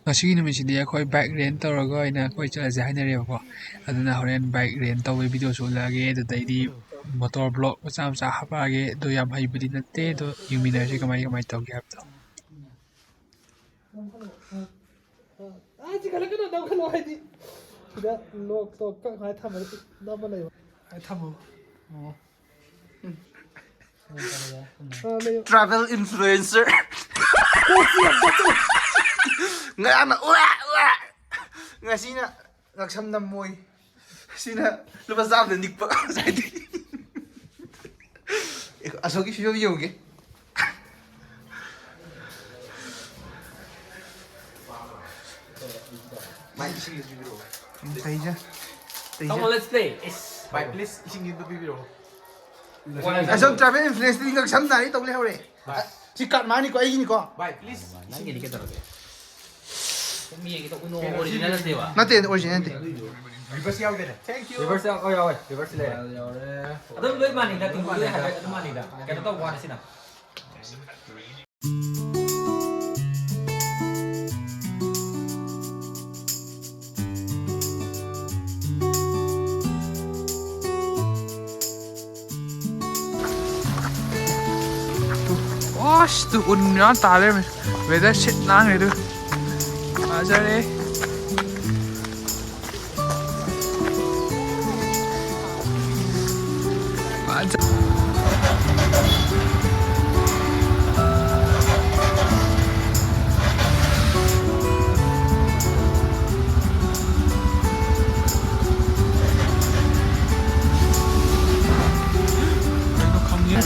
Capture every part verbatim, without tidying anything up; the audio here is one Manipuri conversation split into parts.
ꯉꯁꯤꯒꯤ ꯅꯨꯃꯤꯠꯁꯤꯗꯤ ꯑꯩꯈꯣꯏ bike rent ꯇꯧꯔꯒ ꯑꯣꯏꯅ ꯑꯩꯈꯣꯏ ꯆꯠꯂꯁꯦ ꯍꯥꯏꯅꯔꯦꯕꯀꯣ꯫ ꯑꯗꯨꯅ ꯍꯣꯔꯦꯟ bike rent ꯇꯧꯕꯒꯤ videoꯁꯨ ꯎꯠꯂꯛꯑꯒꯦ, ꯑꯗꯨꯗꯩꯗꯤ motor vlog ꯃꯆꯥ ꯃꯆꯥ ꯍꯥꯞꯄꯛꯑꯒꯦ꯫ ꯑꯗꯣ ꯌꯥꯝ ꯍꯩꯕꯗꯤ ꯅꯠꯇꯦ, ꯑꯗꯣ ꯌꯦꯡꯃꯤꯟꯅꯔꯁꯤ ꯀꯃꯥꯏ ꯀꯃꯥꯏ ꯇꯧꯒꯦ ꯍꯥꯏꯕꯗꯣ꯫ ꯑꯥ, ꯆꯤꯡꯈꯠꯂꯛꯀꯅꯣ, ꯅꯝꯈꯠꯂꯣ ꯍꯥꯏꯗꯤ꯫ ꯁꯤꯗ lockꯇꯣ ꯀꯛ ꯍꯥꯏ ꯊꯝꯃꯗꯤ ꯅꯝꯃ ꯂꯩꯕ꯫ ꯍꯥꯏ ꯊꯝꯃꯣ꯫ ꯑꯣ꯫ ꯑꯥ, ꯂꯩꯌꯣ꯫ Travel influencer꯫ ꯉꯔꯥꯡꯅ ꯎꯋꯦ, ꯎꯋꯦ꯫ ꯉꯁꯤꯅ ꯉꯛꯁꯝ ꯅꯝꯃꯣꯏ꯫ ꯁꯤꯅ ꯂꯨꯄꯥ ꯆꯥꯝꯃꯗ ꯅꯤꯛꯄ ꯉꯁꯥꯏꯗꯤ꯫ ꯑꯁꯣꯛꯀꯤ ꯐꯤꯕꯝ ꯌꯦꯡꯉꯨꯒꯦ꯫ ꯃꯥꯏ ꯏꯁꯤꯡ ꯄꯤꯕꯤꯔꯛꯑꯣ꯫ ꯎꯝ, ꯇꯩꯖ-, ꯇꯩꯖ-, Come on, let's play. Yes. ꯚꯥꯏ, please, ꯏꯁꯤꯡ ꯑꯝꯇ ꯄꯤꯕꯤꯔꯛꯑꯣ꯫ ꯑꯁꯣꯛ travel influencerꯗꯤ ꯉꯛꯁꯝ ꯅꯥꯔꯤ ꯇꯧ ꯂꯩꯍꯧꯔꯦ꯫ ꯚꯥꯏ꯫ ꯁꯤ card ꯃꯥꯅꯤꯀꯣ, ꯑꯩꯒꯤꯅꯤꯀꯣ꯫ ꯚꯥꯏ, please, ꯅꯪꯒꯤꯗꯤ ꯏꯁꯤꯡ ꯀꯩꯗꯧꯔꯒꯦ? ꯃꯤ ꯌꯦꯡꯒꯦ ꯇꯧꯕ, ꯀꯩꯅꯣ, original ꯅꯠꯇꯦꯕ꯫ ꯅꯠꯇꯦ, original ꯅꯠꯇꯦ꯫ Reverse ꯌꯥꯎꯗꯦꯅꯦ꯫ Thank you. Reverse ꯌꯥꯎ-, ꯑꯣ, ꯌꯥꯎꯋꯦ꯫ Reverse ꯂꯩꯔꯦ꯫ ꯌꯥꯎꯔꯦ꯫ ꯑꯗꯨꯝ ꯂꯣꯏ ꯃꯥꯟꯅꯩꯗ, ꯇꯤꯡꯊꯣꯛꯄꯗ ꯍꯥꯏꯐꯦꯠ ꯑꯗꯨꯝ ꯃꯥꯟꯅꯩꯗ꯫ ꯀꯩꯅꯣ ꯇꯧꯕ ꯋꯥꯅꯤ ꯁꯤꯅ꯫ ꯑꯁ, ꯇꯨ ꯎꯟ ꯌꯥꯝ ꯇꯥ ꯂꯩꯔꯝꯃꯦ꯫ Weather ꯁꯤꯠ ꯅꯥꯟꯈ꯭ꯔꯦ ꯑꯗꯨ꯫ ꯐꯖꯔꯦ꯫ ꯐꯖ-,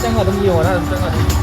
ꯆꯪꯉ ꯑꯗꯨꯝ ꯌꯦꯡꯉꯣ, ꯅꯪ ꯑꯗꯨꯝ ꯆꯪꯉ ꯑꯗꯨꯝ꯫